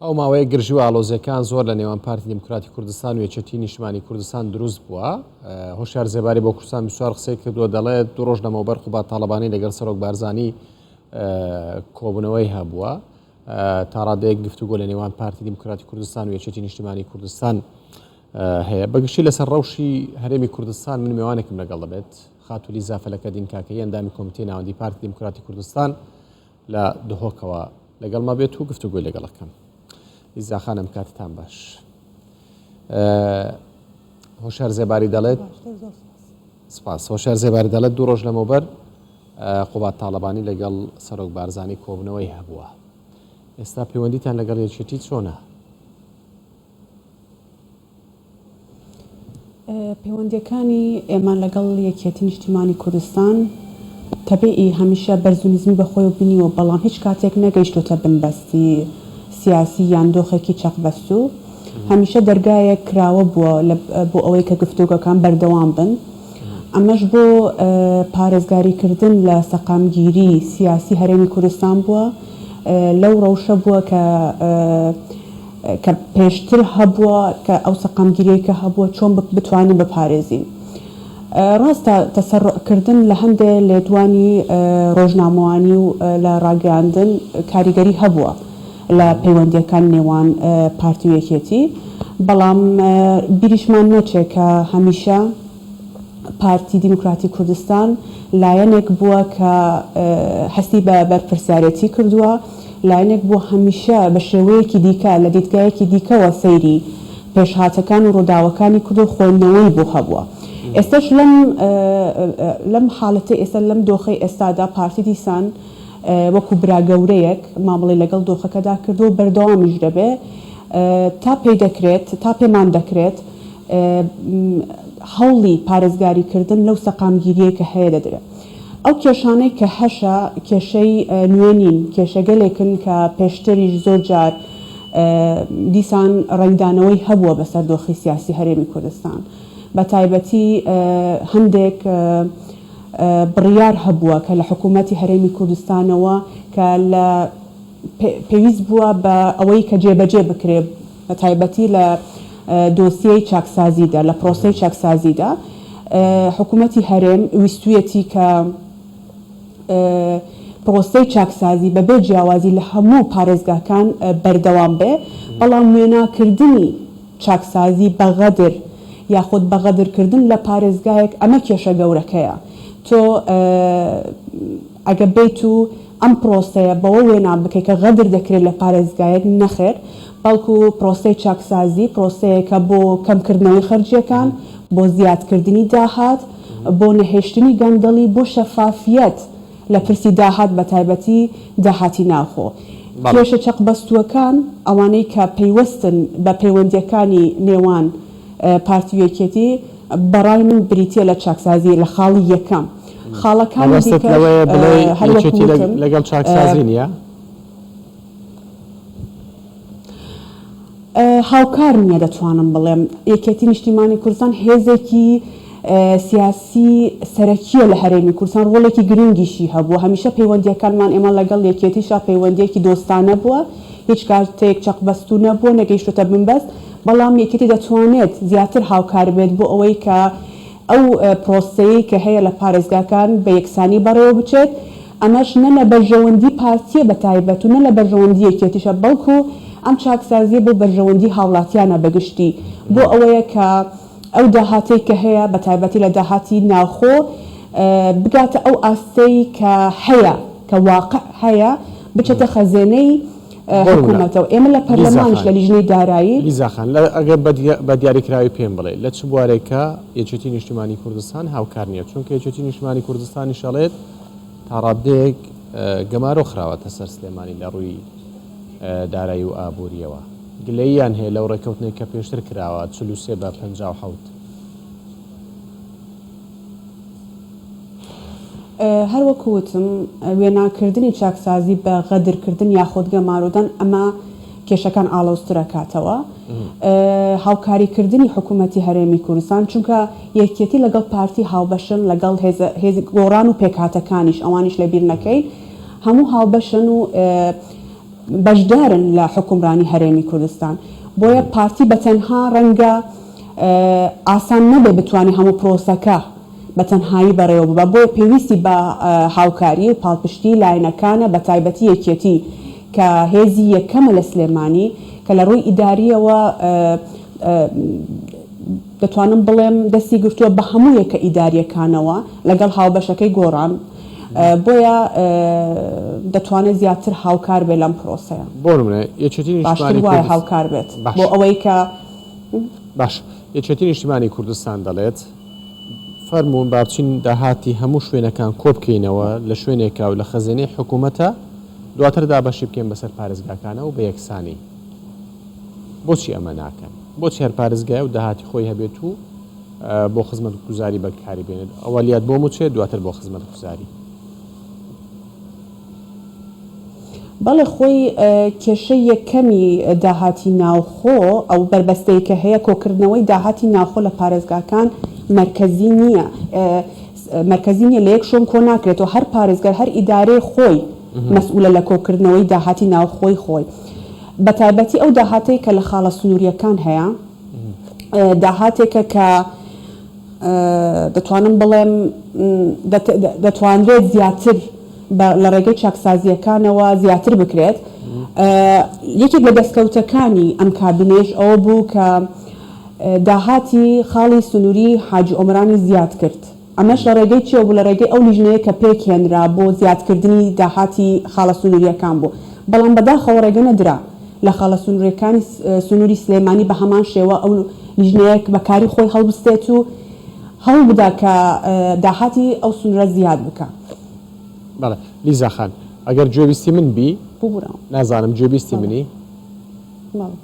ئەو ماوەیە گرژی و ئاڵۆزیەکان زۆر لە نێوان پارتی دیموکراتی کوردستان و یەکێتی نیشتمانی کوردستان دروست بووە. هۆشیار زێباری بۆ کوردستان 24 قسەی کردووە دەڵێت دوو ڕۆژ لەمەوبەر قوباد تاڵەبانی لەگەڵ سەرۆک بارزانی کۆبوونەوەی هەبووە. تا ڕادەیەک گفتوگۆ لە نێوان پارتی دیموکراتی کوردستان و یەکێتی نیشتمانی کوردستان هەیە. بەگشتی لەسەر ڕەوشی هەرێمی کوردستان من میوانێکم لەگەڵ دەبێت خاتوو لیزا فەلەکەدین کاکەیی ئەندامی کۆمیتەی ناوەندی پارتی دیموکراتی کوردستان لە دهۆکەوە لەگەڵما بێت و گفتوگۆی لەگەڵ ئەکەم. لیزا خانم کاتتان باش. هۆشیار زێباری دەڵێت سپاس. هۆشیار زێباری دەڵێت دوو ڕۆژ لەمەوبەر قوباد تاڵەبانی لەگەڵ سەرۆک بارزانی کۆبوونەوەی هەبووە. ئێستا پەیوەندیتان لەگەڵ یەکێتی چۆنە؟ پەیوەندییەکانی ئێمە لەگەڵ یەکیەتی نیشتیمانی کوردستان تەبیعی هەمیشە بەرز و نزمی بە خۆیەوە بینیوە، بەڵام هیچ کاتێک نەگەیشتۆتە بنبەستی سیاسی یان دۆخێکی چەقبەستوو. هەمیشە دەرگایەک کراوە بووە بۆ ئەوەی کە گفتوگۆکان بەردەوام بن. ئەمەش بۆ پارێزگاری کردن لە سەقامگیری سیاسی هەرێمی کوردستان بووە، لەو ڕەوشە بووە کە کە پێشتر هەبووە، کە ئەو سەقامگیریەی کە هەبووە چۆن بتوانین بپارێزین. ڕاستە تەسەروع کردن لە هەندێ لێدوانی ڕۆژنامەوانی و لە ڕاگەیاندن کاریگەری هەبووە لە پەیوەندیەکان نێوان پارتی و یەکێتی، بەڵام بیریشمان نەچێ کە هەمیشە پارتی دیموکراتی کوردستان لایەنێک بووە کە هەستی بە بەرپرسیارێتی کردووە، لایەنێک بووە هەمیشە بە شێوەیەکی دیکە، لە دیدگایەکی دیکەوە سەیری پێشهاتەکان و ڕووداوەکانی کردووە و خوێندنەوەی بۆ هەبووە. ئێستاش لەم لەم حاڵەتەی ئێستا، لەم دۆخەی ئێستادا پارتی دیسان وەکو برا گەورەیەک مامەڵەی لەگەڵ دۆخەکەدا کردووە و بەردەوامیش دەبێ تا پێی دەکرێت، تا پێمان دەکرێت هەوڵی پارێزگاری کردن لەو سەقامگیریەی کە هەیە دەدرێ. ئەو کێشانەی کە هەشە کێشەی نوێ نین، کێشەگەلێکن کە پێشتریش زۆر جار دیسان ڕەنگدانەوەی هەبووە بەسەر دۆخی سیاسی هەرێمی کوردستان. بە تایبەتی هەندێک بڕیار هەبووە کە لە حکوومەتی هەرێمی کوردستانەوە کە لە پێویست بووە بە ئەوەی کە جێبەجێ بکرێ بە تایبەتی لە دۆسیەی چاکسازیدا، لە پرۆسەی چاکسازیدا حکوومەتی هەرێم ویستوویەتی کە پرۆسەی چاکسازی بەبێ جیاوازی لە هەموو پارێزگاکان بەردەوام بێ، بەڵام وێناکردنی چاکسازی بە غەدر یاخود بە غەدرکردن لە پارێزگایەک ئەمە کێشە گەورەکەیە. تۆ ئەگە بێیت و ئەم پرۆسەیە بەوە وێنا بکەی کە غەدر دەکرێت لە پارێزگایەک، نەخێر، بەڵکو پرۆسەی چاکسازی پرۆسەیەکە بۆ کەمکردنەوەی خەرجییەکان، بۆ زیادکردنی داهات، بۆ نەهێشتنی گەندەڵی، بۆ شەفافیەت لە پرسی داهات بەتایبەتی داهاتی ناوخۆ. کێشە چەقبەستووەکان، ئەوانەی کە پەیوەستن بە پەیوەندییەکانی نێوان پارتی و یەکێتی، بەڕای من بریتییە لە چاکسازی لە خاڵی یەکەم. خاڵەکانی مەبەستت دیکەش لەوەیە بڵێی هەر وەکو یەکێتی وتم لەگەڵ چاکسازی نییە؟ هاوکار نییە دەتوانم بڵێم. یەکێتی نیشتیمانی کوردستان هێزێکی سیاسی سەرەکییە لە هەرێمی کوردستان، ڕۆڵێکی گرنگیشی هەبووە. هەمیشە پەیوەندییەکانمان ئێمە لەگەڵ یەکێتیشا پەیوەندییەکی دۆستانە بووە، هیچ کاتێک چەقبەستوو نەبووە، نەگەیشتۆتە بنبەست، بەڵام یەکێتی دەتوانێت زیاتر هاوکار بێت بۆ ئەوەی کە ئەو پرۆسەیەی کە هەیە لە پارێزگاکان بە یەکسانی بەڕێوە بچێت، ئەمەش نە لە بەرژەوەندی پارتییە بە تایبەت و نە لە بەرژەوەندی یەکێتیشە، بەڵکو ئەم چاکسازییە بۆ بەرژەوەندی هاوڵاتیانە بە گشتی، بۆ ئەوەیە کە ئەو داهاتەی کە هەیە بە تایبەتی لە داهاتی ناوخۆ بگاتە ئەو ئاستەی کە هەیە، کە واقع هەیە بچێتە خەزێنەی بۆ نمونە حکومەتەوە. ئێمە لە لیزا پەرلەمانیش خان لە لیژنەی دارایی. لیزا خان لە ئەگەر بە دیاریکراوی پێم بڵێ لە چ بوارێکە یەکێتی نیشتیمانی کوردستان هاوکار نییە چونکە یەکێتی نیشتمانی کوردستانیش ئەڵێت تا ڕاددەیەک گەمارۆ خراوەتە سەر سلێمانی لە ڕووی دارایی و ئابوورییەوە گلەییان هەیە لەو ڕێککەوتنەی کە پێشتر کراوە 43 بە 57. هەر وەکو وتم وێناکردنی چاکسازی بە غەدرکردن یاخود گەمارۆدان ئەمە کێشەکان ئاڵۆزتر ئەکاتەوە. هاوکاریکردنی حکومەتی هەرێمی کوردستان چونکە یەکێتی لەگەڵ پارتی هاوبەشن لەگەڵ هێزی گۆڕان و پێکهاتەکانیش ئەوانیش لەبیر نەکەین هەموو هاوبەشن و. بەشدارن لە حوکمرانی هەرێمی کوردستان بۆیە پارتی بە تەنها ڕەنگە ئاسان نەبێ بتوانێ هەموو پرۆسەکە بە تەنهایی بەڕێوە ببا بۆیە پێویستی بە هاوکاری و پاڵپشتی لایەنەکانە بە تایبەتی یەکێتی کە هێزی یەکەمە لە سلێمانی کە لە ڕووی ئیدارییەوە دەتوانم بڵێم دەستی گرتووە بە هەموو یەکە ئیدارییەکانەوە لەگەڵ هاوبەشەکەی گۆڕان، بۆیە دەتوانێت زیاتر هاوکار بێت لەم پرۆسەیە. بۆ نمونە یەکێتی باشتر نیشتمانی وایە کوردستان هاوکار بێت بۆ باشە. ئەوەی کە. باشە یەکێتی نیشتیمانی کوردستان دەڵێت فەرموون با بچین داهاتی هەموو شوێنەکان کۆبکەینەوە لە شوێنێکا و لە خەزێنەی حکوومەتە دواتر دابەشی بکەین بەسەر پارێزگاکانە و بە یەکسانی. بۆچی ئەمە ناکەن؟ بۆچی هەر پارێزگایە و داهاتی خۆی هەبێت و بۆ خزمەتگوزاری بەکاری بێنێت؟ ئەوەلیات بۆ مووچەیە دواتر بۆ خزمەتگوزاری. بەڵێ خۆی کێشەی یەکەمی داهاتی ناوخۆ ئەو بەربەستەی کە هەیە کۆکردنەوەی داهاتی ناوخۆ لە پارێزگاکان مەرکەزی نییە مەرکەزی نییە لە یەک شوێن کۆ ناکرێتەوە هەر پارێزگار هەر ئیدارەی خۆی مەسئولە لە کۆکردنەوەی داهاتی ناوخۆی خۆی بەتایبەتی ئەو داهاتەی کە لە خاڵە سنوورییەکان هەیە داهاتێکە کە دەتوانم بڵێم دەتوانرێت زیاتر لە ڕێگەی چاکسازییەکانەوە زیاتر بکرێت. یەکێک لە دەستکەوتەکانی ئەم کابینەیەش ئەوە بوو کە داهاتی خاڵی سنووری حاجی ئۆمەرانی زیاد کرد. ئەمەش لە ڕێگەی چیەوە بوو؟ لە ڕێگەی ئەو لیژنەیە کە پێکهێنرا بۆ زیادکردنی داهاتی خاڵە سنوورییەکان بوو، بەڵام بەداخەوە ڕێگە نەدرا لە خاڵە سنوورییەکانی سنووری سلێمانی بە هەمان شێوە ئەو لیژنەیە بە کاری خۆی هەڵبستێت و هەوڵ بدا کە داهاتی ئەو سنوورە زیاد بکا. بەڵێ لیزا خان ئەگەر گوێبیستی من بی، ببورە. نازانم گوێبیستی بەڵێ. منی؟ بەڵێ.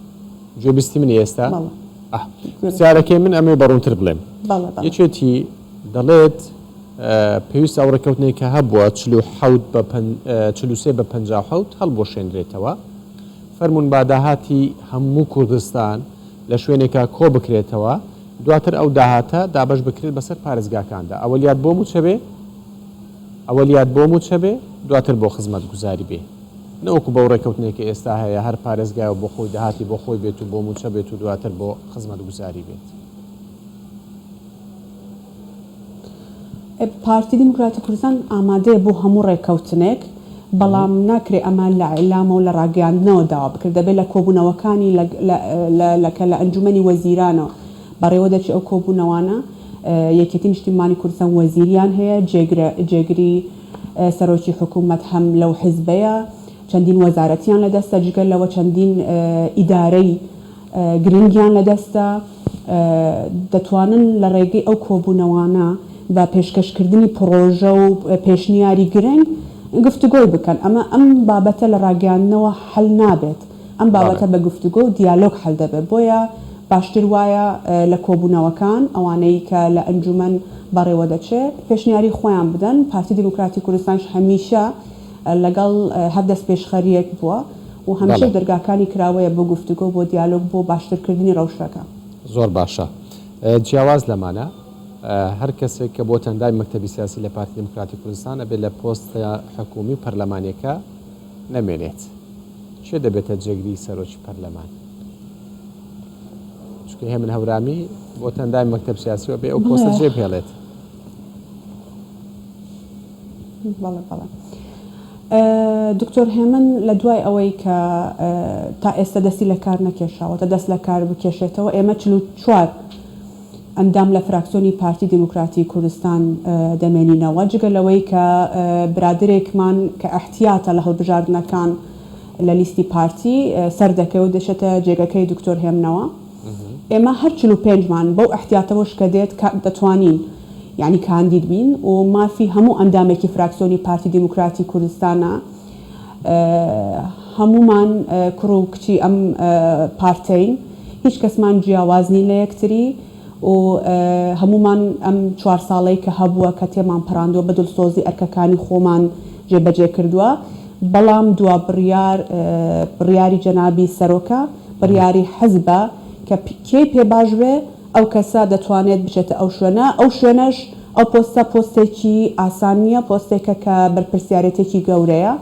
گوێبیستی منی ئێستا؟ بەڵێ. ئاه. پرسیارەکەی من ئەمەوێ بە ڕوونتر بڵێم. بەڵێ بەڵێ. یەکێتی دەڵێت پێویستە ئەو ڕێککەوتنەی کە هەبووە 47 بە 43 بە 57 هەڵبوەشێنرێتەوە. فەرموون با داهاتی هەموو کوردستان لە شوێنێکا کۆ بکرێتەوە، دواتر ئەو داهاتە دابەش بکرێت بەسەر پارێزگاکاندا. ئەوەلیات بۆ مووچە بێ، ئەوەلیات بۆ مووچە بێ، دواتر بۆ خزمەتگوزاری بێ. نەوەکو بەو ڕێکەوتنەی کە ئێستا هەیە هەر پارێزگایە و بۆ خۆی داهاتی بۆ خۆی بێت و بۆ مووچە بێت و دواتر بۆ خزمەتگوزاری بێت. پارتی دیموکراتی کوردستان ئامادەیە بۆ هەموو ڕێکەوتنێک، بەڵام ناکرێ ئەمە لە ئیعلامەوە لە ڕاگەیاندنەوە داوا بکرێت، دەبێت لە کۆبوونەوەکانی لە کە لە ئەنجومەنی وەزیرانەوە بەڕێوە دەچێت ئەو کۆبوونەوانە، یەکێتی نیشتیمانی کوردستان وەزیریان هەیە، جێگری سەرۆکی حکوومەت هەم لەو حیزبەیە، چەندین وەزارەتیان لەدەستە، جگە لەوە چەندین ئیدارەی گرنگیان لەدەستە، دەتوانن لە ڕێگەی ئەو کۆبوونەوانە بە پێشکەشکردنی پڕۆژە و پێشنیاری گرنگ گفتوگۆی بکەن. ئەمە ئەم بابەتە لە ڕاگەیاندنەوە حەل نابێت، ئەم بابەتە بە گفتوگۆ و دیالۆگ حەل دەبێت، بۆیە باشتر وایە لە کۆبوونەوەکان ئەوانەی کە لە ئەنجومەن بەڕێوەدەچێت پێشنیاری خۆیان بدەن، پارتی دیموکراتی کوردستانیش هەمیشە لەگەڵ هەر دەستپێشخەرییەک بووە و هەمیشەش دەرگاکانی کراوەیە بۆ گفتوگۆ، بۆ دیالۆگ، بۆ باشترکردنی ڕەوشەکە. زۆر باشە. جیاواز لەمانە، هەر کەسێک کە بۆتە ئەندامی مەکتەبی سیاسی لە پارتی دیموکراتی کوردستان ئەبێت لە پۆستە حکوومی و پەرلەمانییەکە نەمێنێت. کێ دەبێتە جێگری سەرۆکی پەرلەمان؟ چونکە هێمن هەورامی بۆتە ئەندامی مەکتەب سیاسی و ئەبێ ئەو پۆستە جێ بهێڵێت. بەڵێ بەڵێ. دکتۆر هێمن لە دوای ئەوەی کە تا ئێستا دەستی لە کار نەکێشاوەتە دەست لە کار بکێشێتەوە ئێمە 44 ئەندام لە فراکسیۆنی پارتی دیموکراتی کوردستان دەمێنینەوە جگە لەوەی کە برادەرێکمان کە ئیحتیاتە لە هەڵبژاردنەکان لە لیستی پارتی سەردەکەوێت دەچێتە جێگەکەی دکتۆر هێمنەوە. ئێمە هەر 45 مان بەو ئیحتیاتەوەش کە دێت دەتوانین یانی کاندید بین و مافی هەموو ئەندامێکی فراکسیۆنی پارتی دیموکراتی کوردستانە هەموومان کوڕ و کچی ئەم پارتەین هیچ کەسمان جیاواز نین لە یەکتری و هەموومان ئەم چوار ساڵەی کە هەبووە کە تێمان پەڕاندووە بە دڵسۆزی ئەرکەکانی خۆمان جێبەجێ کردووە بەڵام دوا بڕیار بڕیاری جەنابی سەرۆکە بڕیاری حزبە کە کێی پێ باش بێ ئەو کەسە دەتوانێت بچێتە ئەو شوێنە، ئەو شوێنەش ئەو پۆستە پۆستێکی ئاسان نییە، پۆستێکە کە بەرپرسیارێتێکی گەورەیە.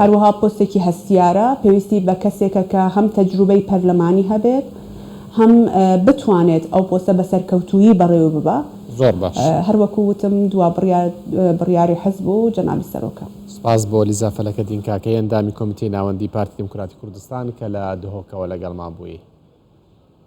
هەروەها پۆستێکی هەستیارە، پێویستی بە کەسێکە کە هەم تەجروبەی پەرلەمانی هەبێت، هەم بتوانێت ئەو پۆستە بە سەرکەوتوویی بەڕێوە ببا. زۆر باش. هەر وەکو وتم دوا بڕیار بڕیاری حزب و جەنابی سەرۆکە. سپاس بۆ لیزا فەلەکەدین کاکەیی ئەندامی کۆمیتەی ناوەندی پارتی دیموکراتی کوردستان کە لە دهۆکەوە لەگەڵمان بووی.